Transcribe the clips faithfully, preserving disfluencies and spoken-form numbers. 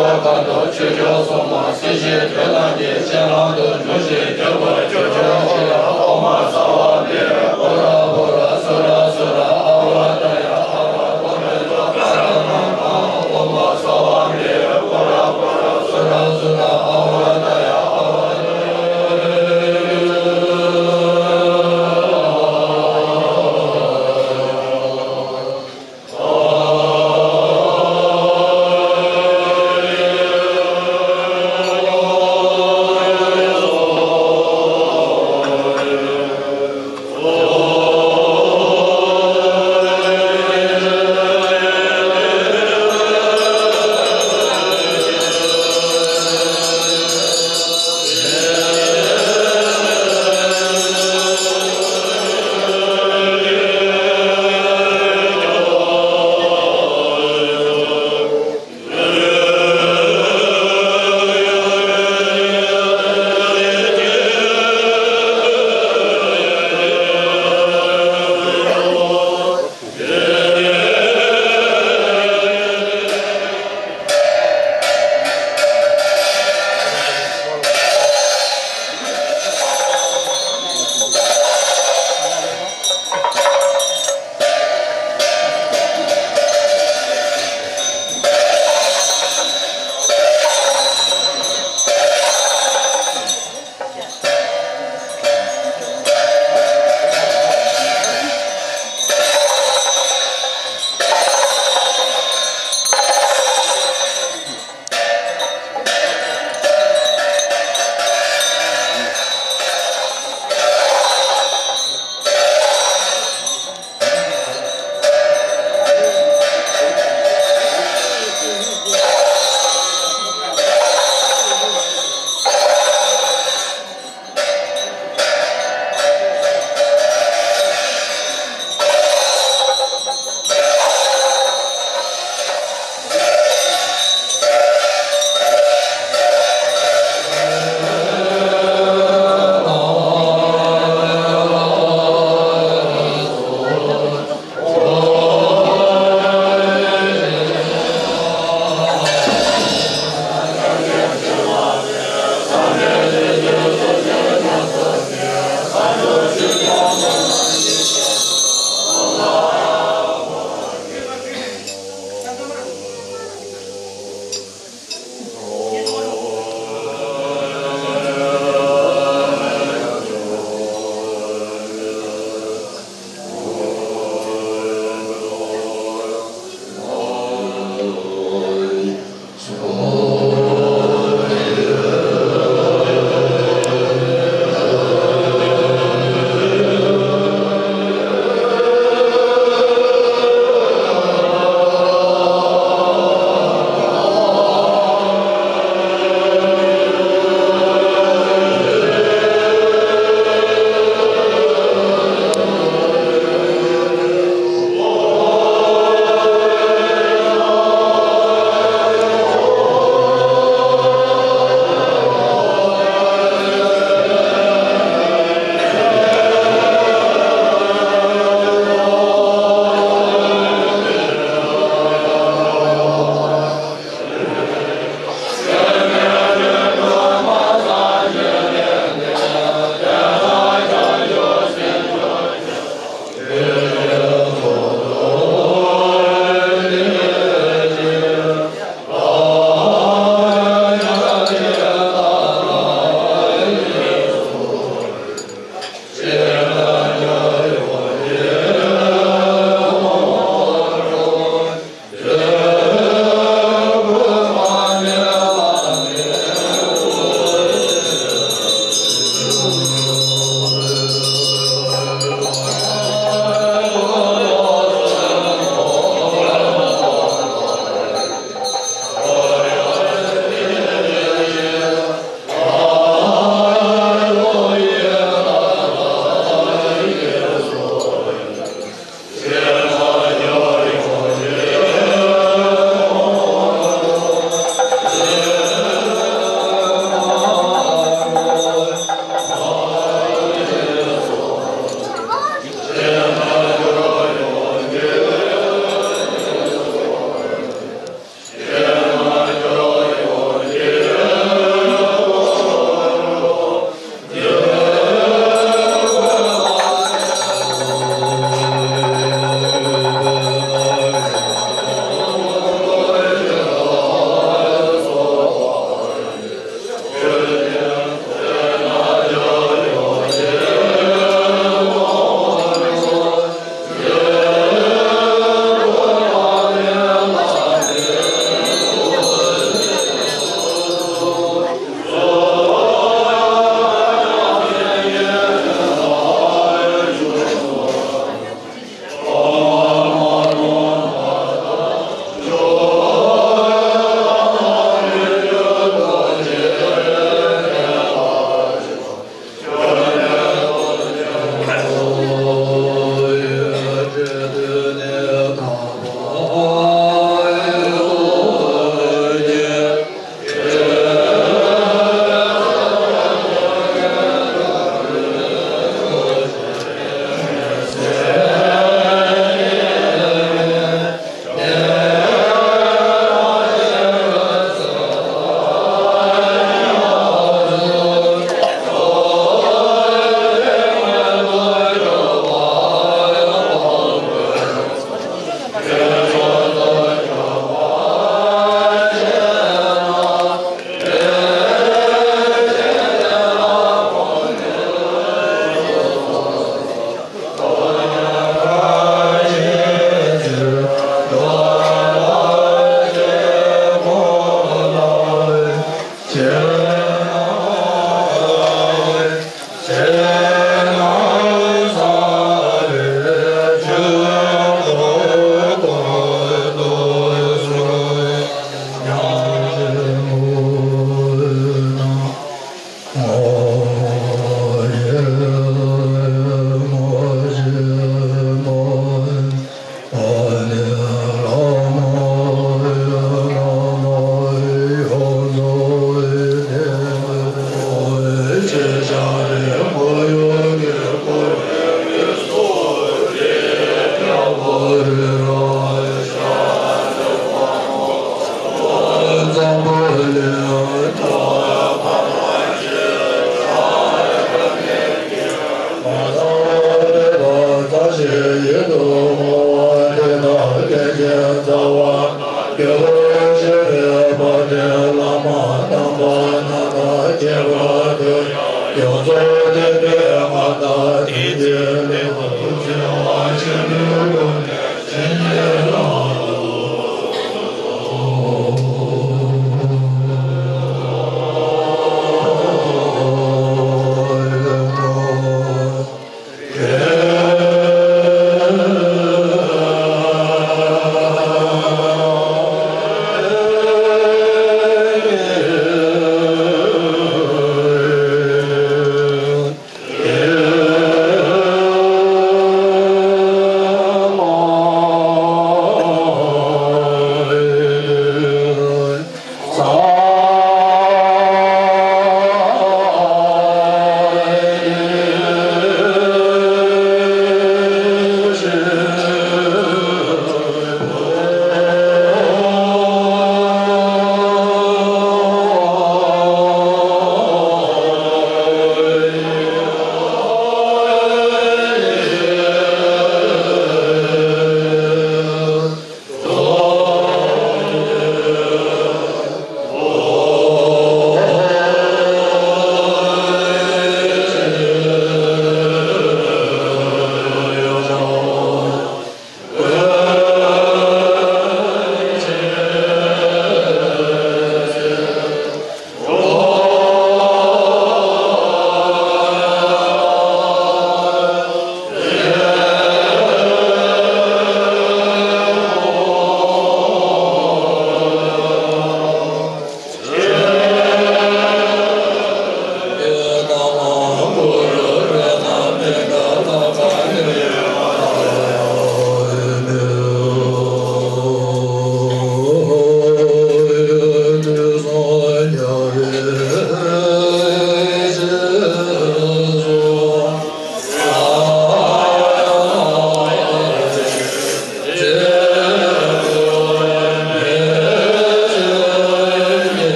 མཁའ་འགྲོ་ཆོས་སྐྱོང་སྲུང་མ་སྲིད་ཞིའི་མགྲོན་རྣམས་ཀྱིས་སྤྱན་སྔར་དུ་འབྱུང་ཞིང་གྱུར་པར་གྱུར་ཅིག་ཨོཾ་སརྦ་བི་ར་བྷུ་ར་བྷུ་ར་སུ་ར་སུ་ར་ཨ་ཝ་ཏ་ཡ་ཨ་བ་ཀོ་མེ་ཏོ་ཀ་ར་ན་ཨོཾ་སརྦ་བི་ར་བྷུ་ར་བྷུ་ར་སུ་ར་སུ་ར་ཨ་ཝ་ཏ་ཡ་ཨ་བ།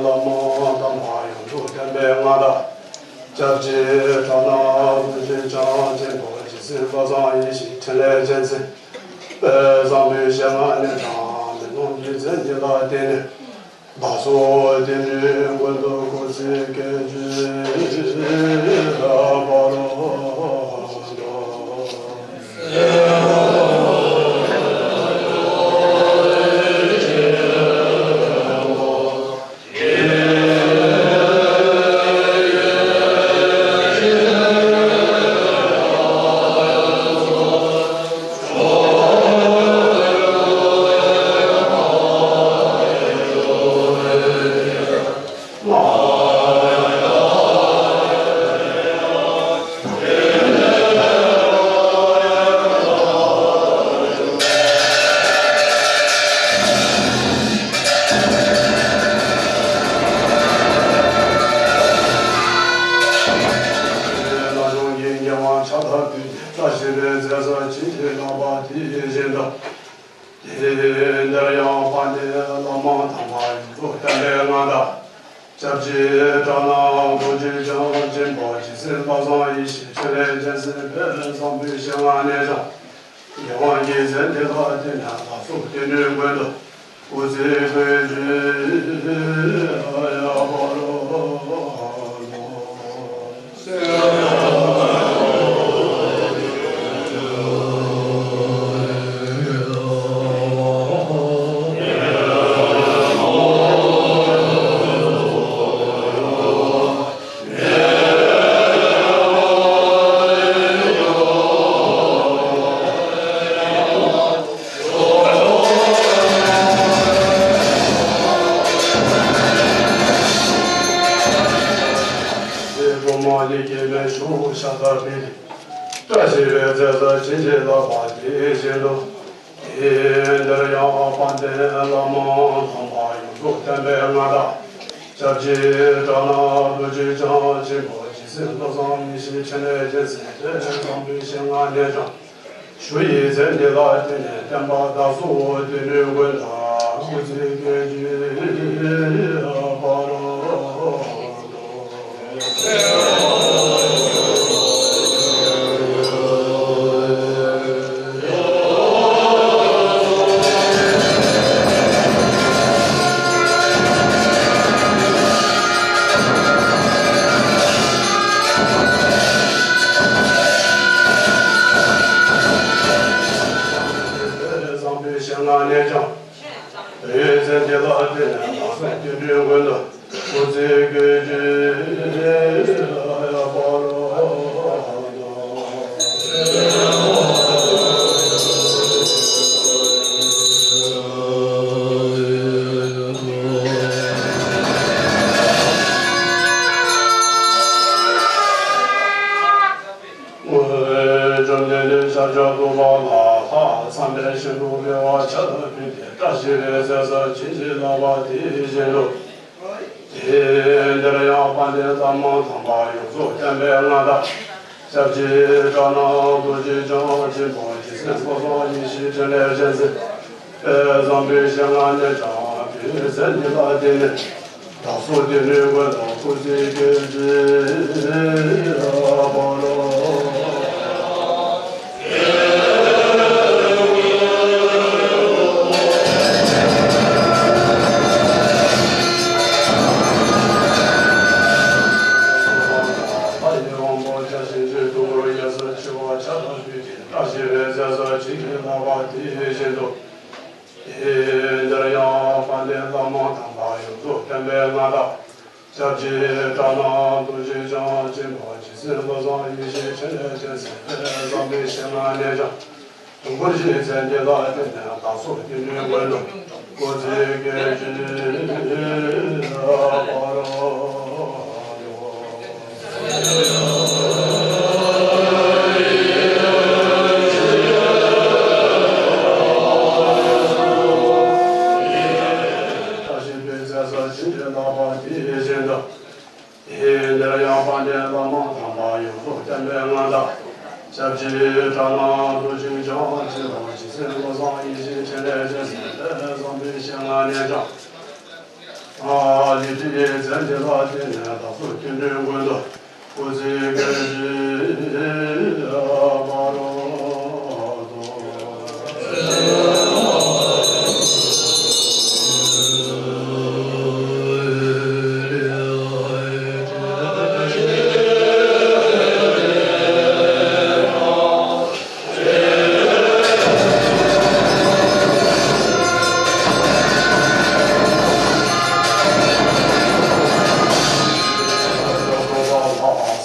བླ་མ་དམ་པ་ཡོངས་སུ་བསྟན་པའི་མངའ་བདག་སྐྱབས་རྗེ་གྲགས་ནག་རྡོ་རྗེ་འཆང་ཆེན་པོ་རྗེ་བཙུན་བློ་བཟང་ཡེ་ཤེས་འཕྲིན་ལས་རྒྱལ་མཚན་དཔལ་བཟང་པོའི་ཞལ་སྔ་ནས་དང་མི་ནོར་གྱི་མཚན་ཉིད་ལ་བརྟེན་ནས། བདག་སོགས་སྡེ་སྣོད་ཀུན་ཏུ་སྐུ་ཚེ་བསྐལ་གྱུར་བར་དུ། བཀྲ་ཤིས་པའི་མཛད་ས་བྱིན་གྱིས་བརླབས་པ་དེ་བཞིན་དུ། དེ་འདིར་ཡང་དཔལ་ལྡན་བླ་མ་དམ་པ་ཡོངས་སུ་བསྟན་པའི་མངའ་བདག་སྐྱབས་རྗེ་གྲགས་ནག་རྡོ་རྗེ་འཆང་ཆེན་པོ་རྗེ་བཙུན་བློ་བཟང་ཡེ་ཤེས་འཕྲིན་ལས་རྒྱལ་མཚན་དཔལ་བཟང་པོའི་ཞལ་སྔ་ནས་ཀྱང་། ཡིད་དབང་གི་མཚན་འདི་ལ་བརྟེན་ནས་བདག་སོགས་སྡེ་སྣོད་ཀུན་ཏུ་སྐུ་ཚེ་བསྐལ་གྱུར་བར་དུ། སྲས་སྒྲོལ་མ་ལས་སྐྱེས་པའི་ཞུ་ཤ་སྟག་པའི། བཀྲ་ཤིས་པའི་མཛད་ས་བྱིན་གྱིས་བརླབས་པ་དེ་བཞིན་དུ། དེ་འདིར་ཡང་དཔལ་ལྡན་བླ་མ་དམ་པ་ཡོངས་སུ་བསྟན་པའི་མངའ་བདག་སྐྱབས་རྗེ་གྲགས་ནག་རྡོ་རྗེ་འཆང་ཆེན་པོ་རྗེ་བཙུན་བློ་བཟང་ཡེ་ཤེས་འཕྲིན་ལས་རྒྱལ་མཚན་དཔལ་བཟང་པོའི་ཞལ་སྔ་ནས་ཀྱང་། ཞུ་ཡི་མཚན་འདི་ལ་བརྟེན་ནས་བསྟན་པ་བདག་སོགས་སྡེ་སྣོད་ཀུན་ལ་སྐུ་ཚེ་བསྐལ་གྱུར་བར་དུ། བཟང་པོའི་ཞལ་སྔ་ནས་ཀྱང་། འོད་ཟེར་འདི་ལ་བརྟེན་ནས་བདག་སོགས་སྡེ་སྣོད་ཀུན་ཏུ་སྐུ་ཚེ་བསྐལ་གྱུར་བར་དུ། བཅོམ་ལྡན་འདས་ཤཱཀྱ་ཐུབ་པ་ལ་ལྷག་བསམ་པའི་ཤིན་ཏུ་དགའ་བ་ཆར་འབེབས་ཏེ་བཀྲ་ཤིས་པའི་མཛད་ས་བྱིན་གྱིས་བརླབས་པ་དེ་བཞིན་དུ། དེ་འདིར་ཡང་དཔལ་ལྡན་བླ་མ་དམ་པ་ཡོངས་སུ་བསྟན་པའི་མངའ་བདག་སྐྱབས་རྗེ་གྲགས་ནག་རྡོ་རྗེ་འཆང་ཆེན་པོ་རྗེ་བཙུན་བློ་བཟང་ཡེ་ཤེས་འཕྲིན་ལས་རྒྱལ་མཚན་དཔལ་བཟང་པོའི་ཞལ་སྔ་ནས་ཀྱང་བོད་མཚན་ཉིད་ལ་བརྟེན་ནས། བདག་སོགས་སྡེ་སྣོད་ཀུན་ལ་སྐུ་ཚེ་བསྐལ་གྱུར་བར་དུ། ལྷ་ཡི་དབང་པོ་བརྒྱ་བྱིན་གྱིས་སྟུག་པོར་གཡས་སུ་མཆི་བ་ཆར་དང་སྤྲིན་གྱིས་བཀྲ་ཤིས་པའི་མཛད་ས་བྱིན་གྱིས་བརླབས་པ་དེ་བཞིན་དུ། དེ་འདིར་ཡང་དཔལ་ལྡན་བླ་མ་དམ་པ་ཡོངས་སུ་བསྟན་པའི་མངའ་བདག་སྐྱབས་རྗེ་གྲགས་ནག་རྡོ་རྗེ་འཆང་ཆེན་པོ་རྗེ་བཙུན་བློ་བཟང་ཡེ་ཤེས་འཕྲིན་ལས་རྒྱལ་མཚན་དཔལ་བཟང་པོའི་ཞལ་སྔ་ནས་ཀྱང་། དུས་འཁོར་གཞི་མཚན་འདི་ལ་བརྟེན་ནས་བདག་སོགས་སྡེ་སྣོད་ཀུན་ཏུ་སྐུ་ཚེ་བསྐལ་གྱུར་བར་དུ། བཀྲ་ཤིས་པའི་མཛད་ས་བྱིན་གྱིས་བརླབས་པ་དེ་བཞིན་དུ། དེ་འདིར་ཡང་དཔལ་ལྡན་བླ་མ་དམ་པ་ཡོངས་སུ་བསྟན་པའི་མངའ་བདག་སྐྱབས་རྗེ་གྲགས་ནག་རྡོ་རྗེ་འཆང་ཆེན་པོ་རྗེ་བཙུན་བློ་བཟང་ཡེ་ཤེས་འཕྲིན་ལས་རྒྱལ་མཚན་དཔལ་བཟང་པོའི་ཞལ་སྔ་ནས་ཀྱང་། ཡིད་ཀྱི་མཚན་འདི་ལ་བརྟེན་ནས་བདག་སོགས་སྐྱེ་འགྲོའི་མངོན་མཐོ་སྐུ་ཚེ་གི་ཕ་རོལ་ཏུ།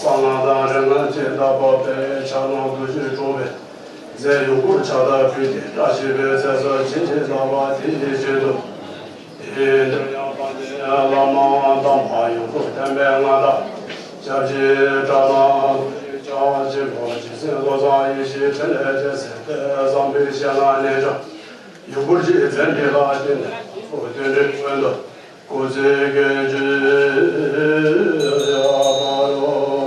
གསང་སྔགས་དང་རིག་སྔགས་ཀྱི་བཟླས་པ་པའི་ཕྱག་ན་རྡོ་རྗེ་དྲུག་པའི་རྫས་ཡོངས་བསྐོར་ཕྱག་དར་ཕུལ་ཏེ་བཀྲ་ཤིས་པའི་ཚེ་སྲོག་བྱིན་གྱིས་བརླབས་པ་དེ་ཡི་རྗེས་སུ། ཡིན་ཏེ་ཡང་དཔལ་ལྡན་བླ་མ་དམ་པ་ཡོངས་སུ་བསྟན་པའི་མངའ་བདག་སྐྱབས་རྗེ་གྲགས་པ་རྡོ་རྗེ་འཆང་ཆེན་པོ་རྗེ་བཙུན་བློ་བཟང་ཡེ་ཤེས་འཕྲིན་ལས་རྒྱལ་མཚན་དཔལ་བཟང་པོའི་ཞལ་སྔ་ནས་ཀྱང་ཡོངས་བསྐོར་གྱི་རྫས་འདི་ལ་བརྟེན་ནས་ཚོགས་རྟེན་འབྲེལ་མངོན་དུ་སྐུ་ཚེ་གི་རྒྱུད་ཕ་རོལ་ཏུ།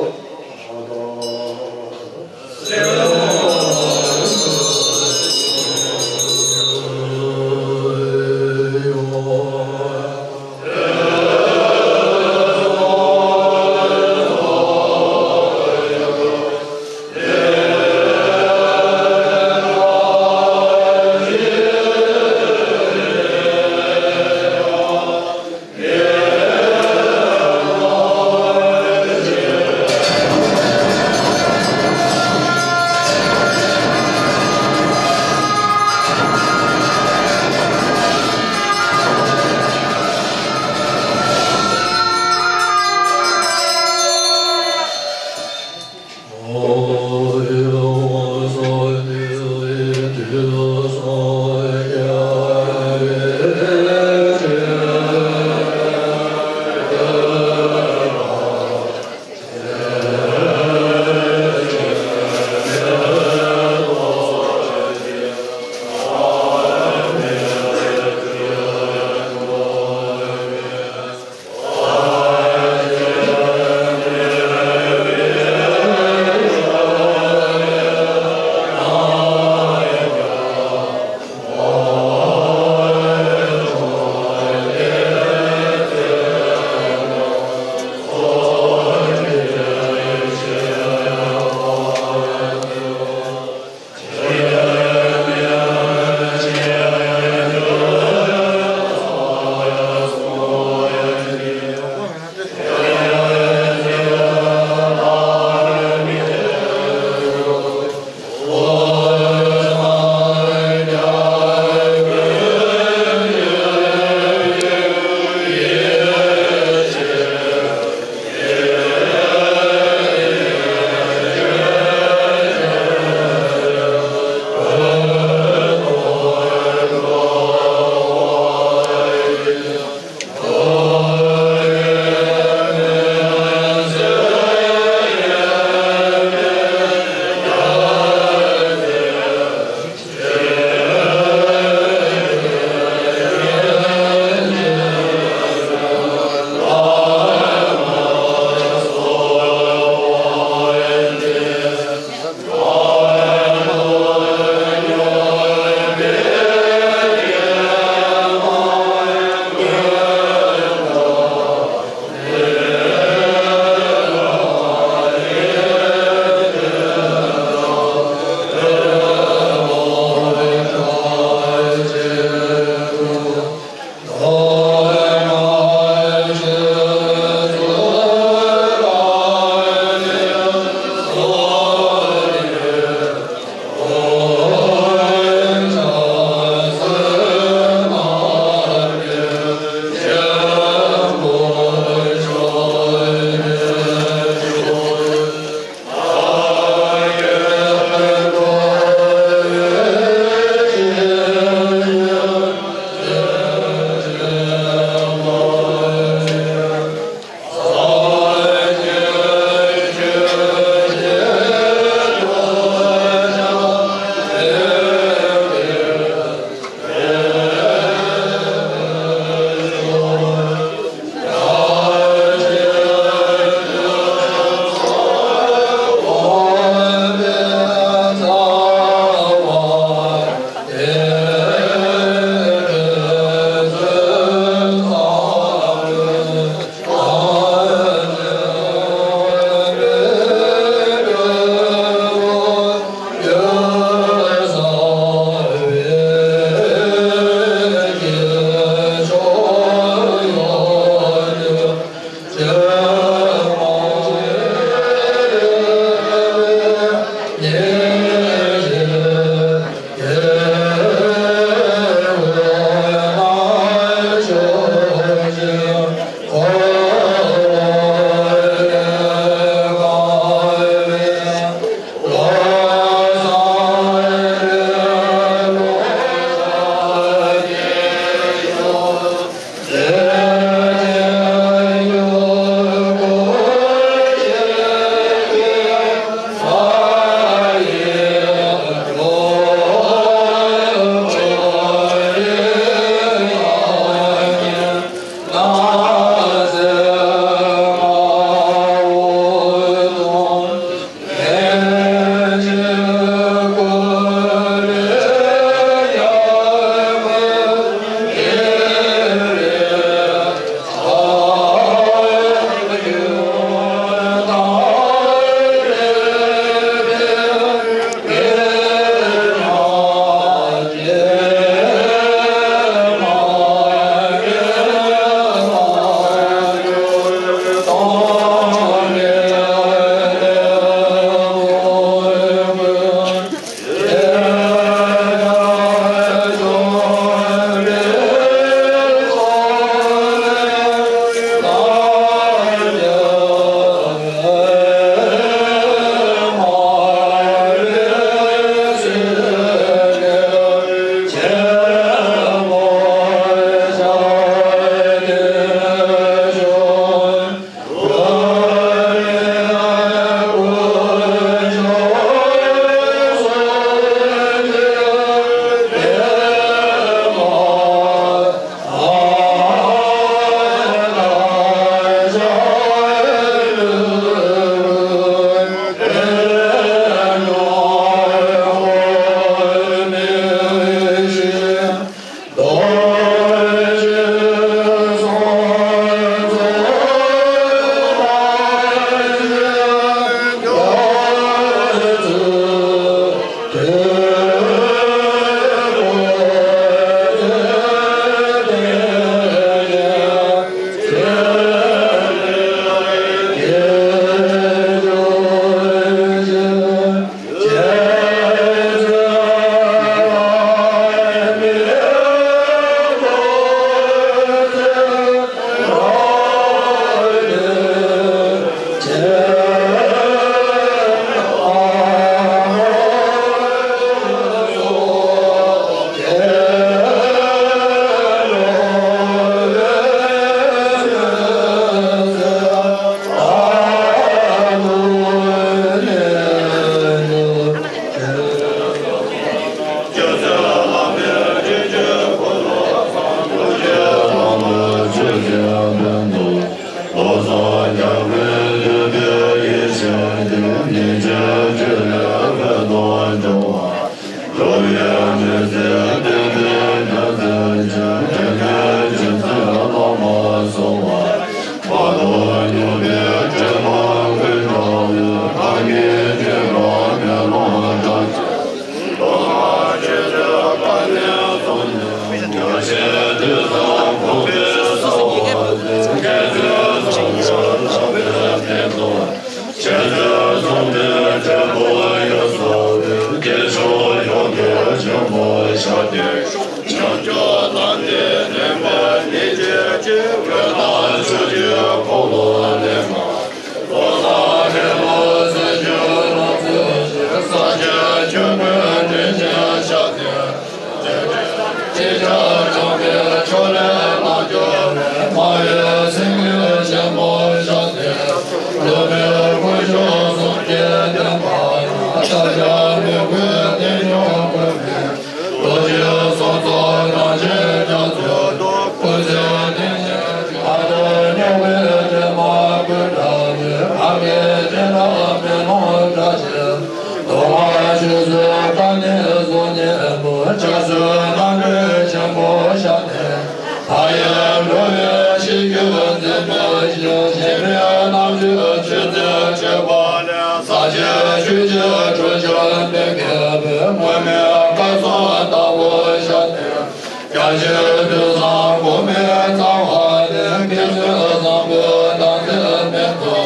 ཆོས་དུས་བཟང་གོང་མའི་རྩ་བ་ནས། དགེ་ཚུལ་བཟང་པོའི་རྟགས་མཚན་མེད་དོ།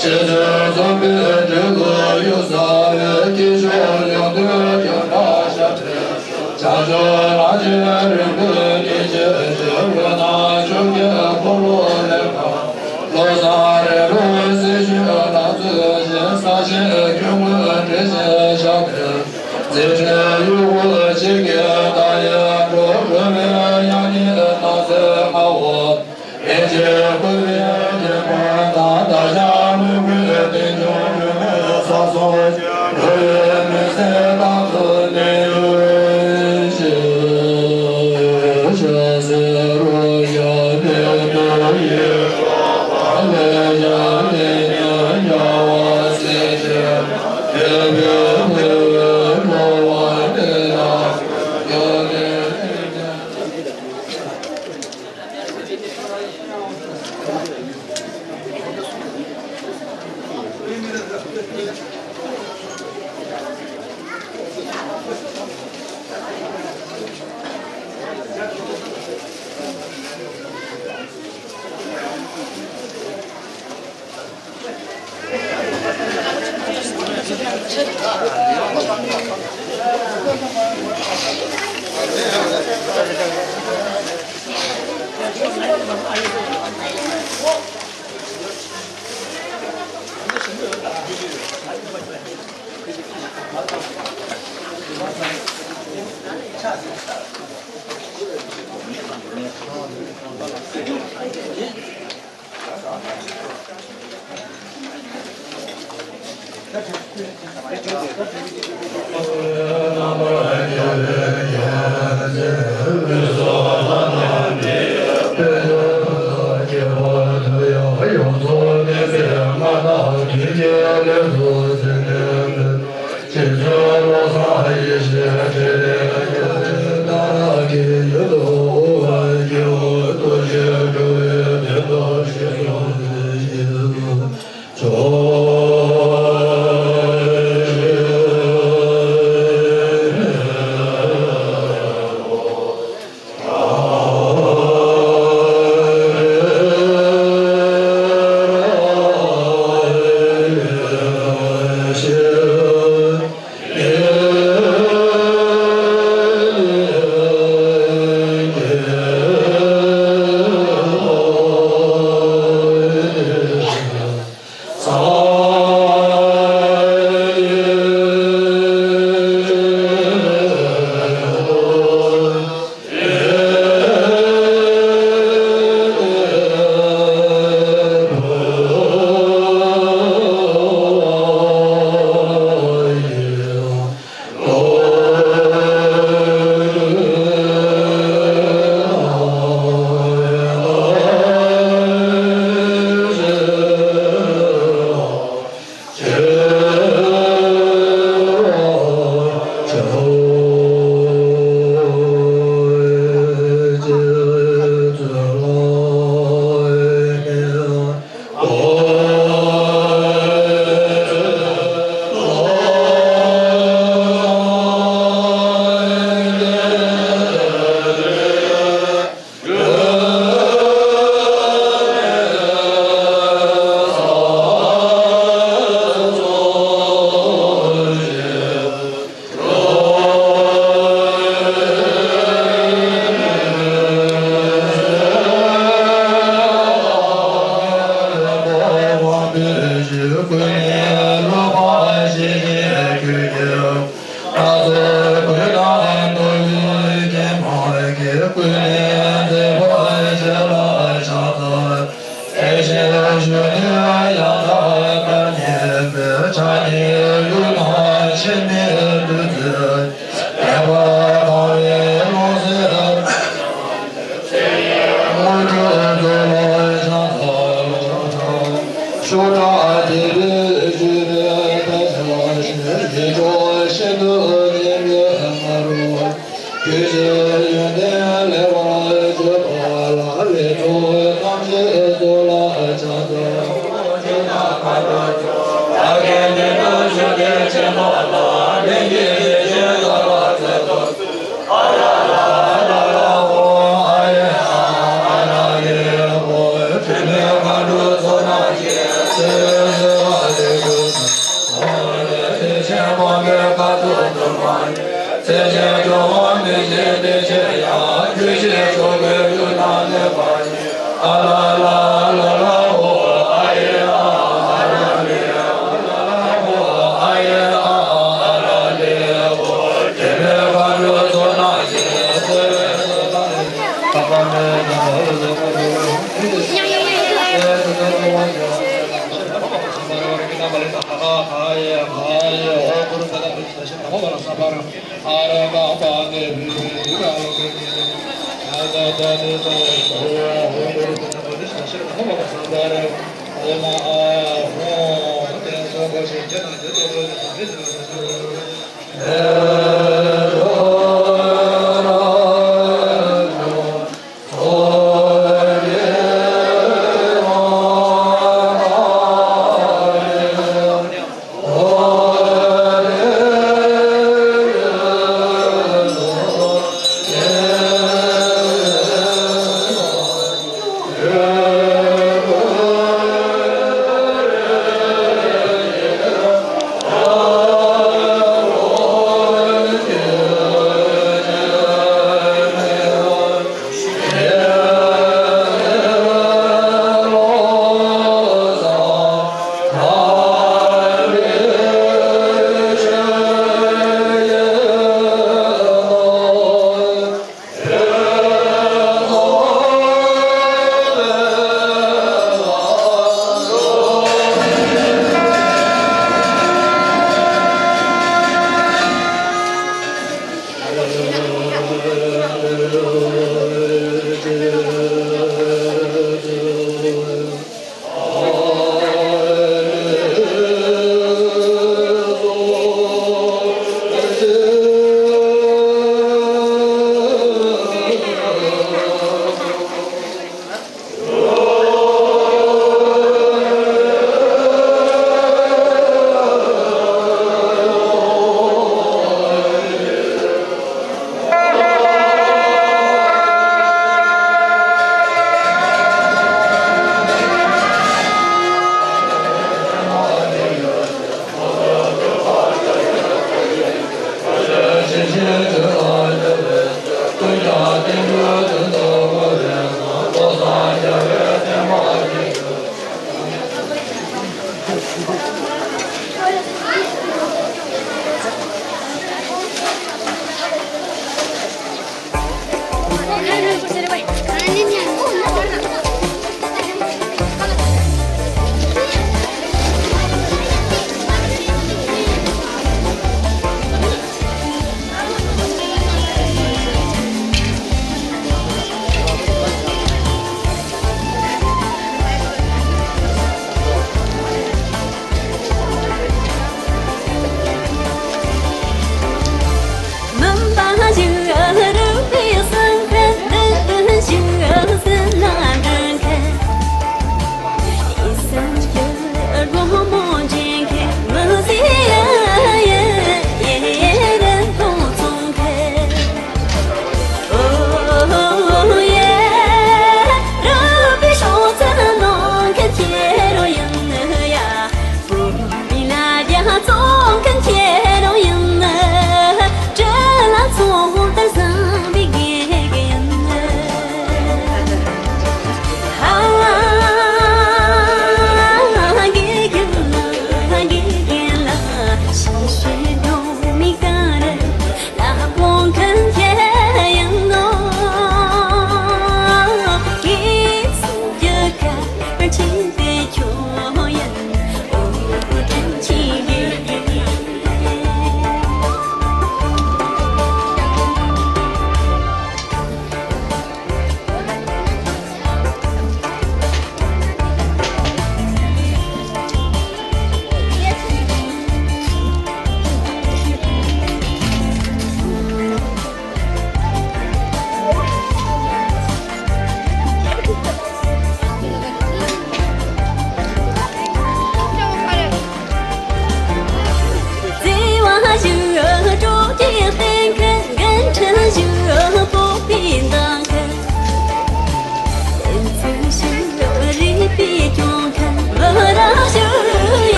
ཆོས་ཚུལ་འཛོམས་པའི་སྤྲུལ་སྐུ་གཡུལ་ས་བའི། སྐྱེས་མཆོག་ཡོངས་འདུས་སྐྱོབ་པར་ཤར་བའི། བྱང་ཕྱོགས་རང་བྱོན་རིན་པོ་ཆེའི་རྒྱལ། ཡུལ་ན་ཆོས་ཀྱི་འཁོར་ལོ་ལེགས་པར། བློ་བཟང་རིན་པོ་ཆེ་ཞུས་ལ་བརྩོན་ཞིང་། གསང་ཆེན་ཁྱུང་པོའི་གྲལ་ཆེན་བཞག་པའི། མཛད་འཕྲིན་གཡུ་འགུགས་ཆེ་བརྒྱད་དང་ཡང་སྤྲོ། འགྲོ་བའི་དབྱངས་སྙན་རྣམ་གསལ་དཔའ་བོ། ལྷན་ཅིག་བཀོད་པའི་སྤྱན་སྔར་དང་། བདག་ཅག་མོས་གུས་རྟེན་འབྱུང་སྒྱུ་མའི་ས་གསུམ། འགྲོ་བའི་མུན་སེལ་རྟག་ཏུ་གནས་གྱུར་ཅིག། ཕྱག་འཚལ་ལོ་བརྒྱ་ནས་དུ་ཡི་ལས་བྱང་ནས་ཉམས་རྒྱལ་བ་སྲས་ཆེན། ཐེག་པའི་ཐེག་པའི་འགྲོ་བ་འདི་ལ་ཡོད་དེ།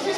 བློ་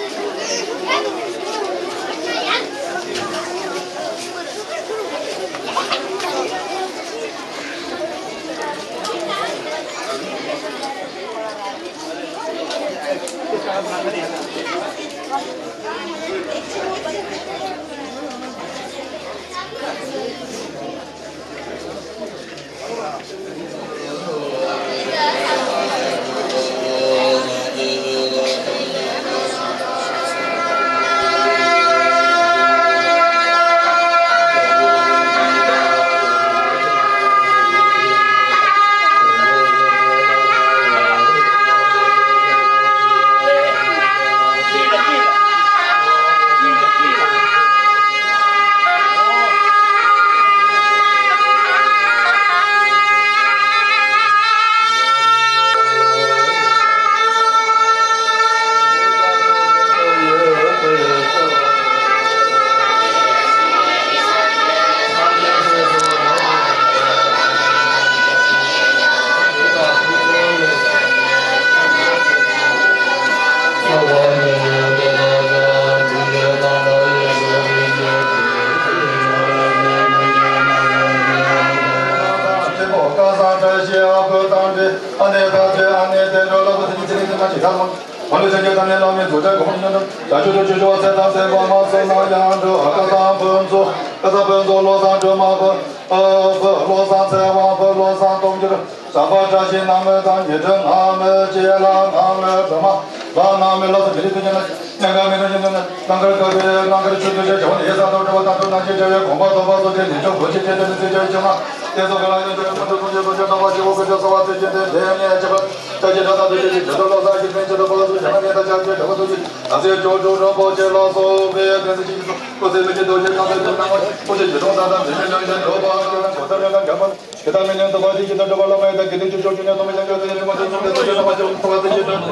བཟང་ཚེ་དབང་ཕུན་ཚོགས། བློ་བཟང་ཚེ་དབང་ཕུན་ཚོགས། བློ་བཟང་ཚེ་དབང་ཕུན་ཚོགས། བློ་བཟང་སྟོབས་འབྱོར། ཟམ་པ་བཀྲ་ཤིས་ནང་མི་དང་། ཉི་སྒྲོན་ནང་མི། ཅེ་ལ་ནང་མི། བི་མ་ལ་ནང་མི། ལ་སོགས་མི་རིགས་དོན་གཉེར་ན་གནད་འགག་མི་འདྲ་ཞིག་འདོད་ན། གནམ་མཁར་བཀའ་བརྒྱུད་གནམ་མཁར་ཆོས་བརྒྱུད་ཅེས་བྱ་བ་ནི་ཡེ་ས་དང་འབྲེལ་བ་དང་། དུ་ནང་བཞིན་འབྲེལ་བའི་དགོངས་པ་རྫོགས་པ་སོགས་ཏེ། ལས་མཆོག་སྒོ་ཕྱེ་ཅེས་བརྗོད་ནས་ཚིག་བརྗོད་ཅིང་། ཏེ་སོགས་ཀྱི་ལ་ཡོད་དོ། ཁོང་ཚོ་ཐུགས་རྗེ་ཐུགས་རྗེ་ཐོགས་པ་ཆེ་བོ་ཀུན་གྱི་གསོལ་བ་ཚིག་བརྒྱད་དེ། དེ་ནས་ཅི་ལ་བཀྲ་ཤིས་དགྲ་ལ་བདུད་ཀྱི་ཇི་ལྟར་བློ་བཟང་གིས་ཕན་ཕྱིར་དུ། ཕ་ལ་སོགས་བྱ་བ་ནི་ད་ཆ་ཅེས་བྱ་བ་ཐུགས་རྗེ། ཨ་ཟེར་ཅོག་ཅོག་རོ་པོ་ཆེ་ལ་སོགས་པའི་དོན་ཚིག་ཅིག་གིས་སོ། ཀོ་ཚེ་མི་ཆེན་རྡོ་རྗེ་ཐང་ཚེ་ཐུབ་སྣང་བ། ཀོ་ཆེ་ཇི་སྟོང་ད་ལྟ་མི་མི་ལོན་ཞིང་འགྲོ་བ་ཀུན་ལ་གོ་ས་ལོན་ན་འཇམ་པོ། ཇི་ལྟར་མི་ལོན་དུ་བ་དེ་ཇི་ལྟར་འགྲོ་བ་བླ་མ་ཡི་དང་དགེ་འདུན་ཆོས་སྐྱོང་ཆོས་གཉེར་སྟོང་མི་ལོན་ཀྱང་དེ་ཉིད་མ་དེ་ཉིད་དེ་དོ་ཆེ་ཐོག་མ་ཆེ་བོ་ཐོག་མ་དེ་ཇི་ལྟར།